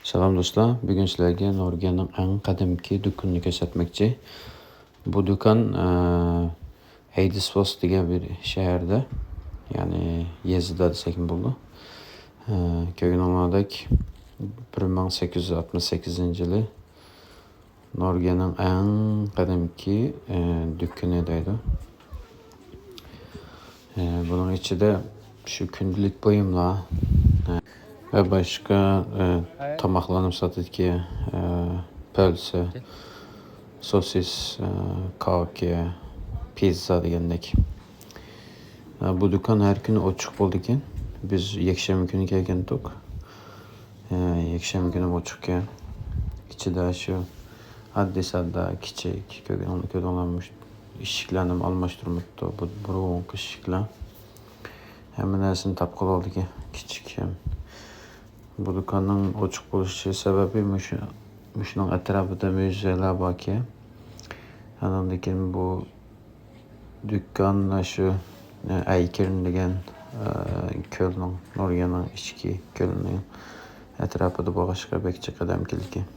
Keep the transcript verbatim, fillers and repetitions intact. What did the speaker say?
سالام دوستلار، بۈگۈن سىلەرگە نورۋېگىيەنىڭ ئەڭ قەدىمكى دۇكىنىنى كۆرسەتمەكچى. بۇ دۇكان، ئە، ئەيدىسفوس دېگەن بىر شەھەردە، يەنى يېزىدا دېسەكمۇ بولىدۇ. ئە، كۆرگىنىڭلاردەك، بىر مىڭ سەككىز يۈز ئاتمىش سەككىزىنچى يىلى نورۋېگىيەنىڭ ئەڭ قەدىمكى، ئە، دۇكىنى دەيدۇ. ئە، بۇنىڭ ئىچىدە شۇ كۈندىلىك بۇيۇملار، ئە، ۋە باشقا، ئە، تاماقلارنى ساتىدىكى، ئە، پىلسە، سوسىس، ئە، كاكى، پىززا دېگەندەك. ئە، بۇ دۇكان ھەر كۈنى ئوچۇق بولىدىكەن. بىز يەكشەنبە كۈنى كەلگەنتۇق. ئە، يەكشەنبە كۈنى ئوچۇقكەن. ئىچىدە شۇ ئاددىي ساددا كىچىك، كۆرگەن-، كۆردۈڭلارمۇ، ئىشىكلەرنى ئالماشتۇرماپتۇ. بۇ بۇرۇنقى ئىشىكلەر. ھەممە نەرسىنى تاپقىلى بولىدىكەن. كىچىك ھەم. بۇ دۇكاننىڭ ئوچۇق بولۇش سەۋەبى مۇشۇ، مۇشۇنىڭ ئەتراپىدا مۇزېيلار باركەن. ئاندىن كېيىن بۇ دۇكان شۇ، ئە، ئەيكېرن دېگەن، ئە، كۆلنىڭ، نورۋېگىيەنىڭ ئىچكى كۆلىنىڭ ئەتراپىدا بولغاچقا بەك جىق ئادەم كېلىدىكەن.